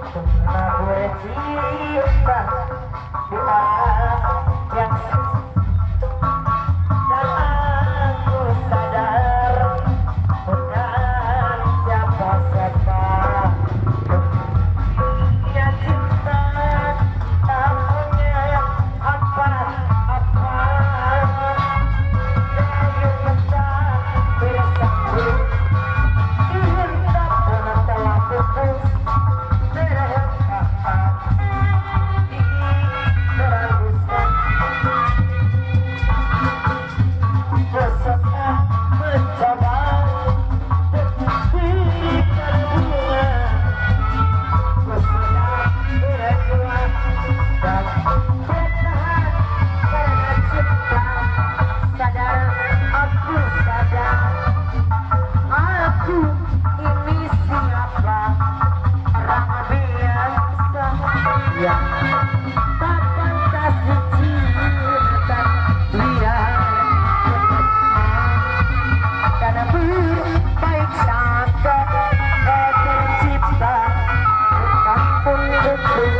bercinta di orang yang dan aku sadar bukan siapa-siapa punya cinta tak punya apa-apa kayu mentah bersambut ingin tak pernah telah putus yang tak pantas diciptakan liar karena berbaik sangka tercipta kampung itu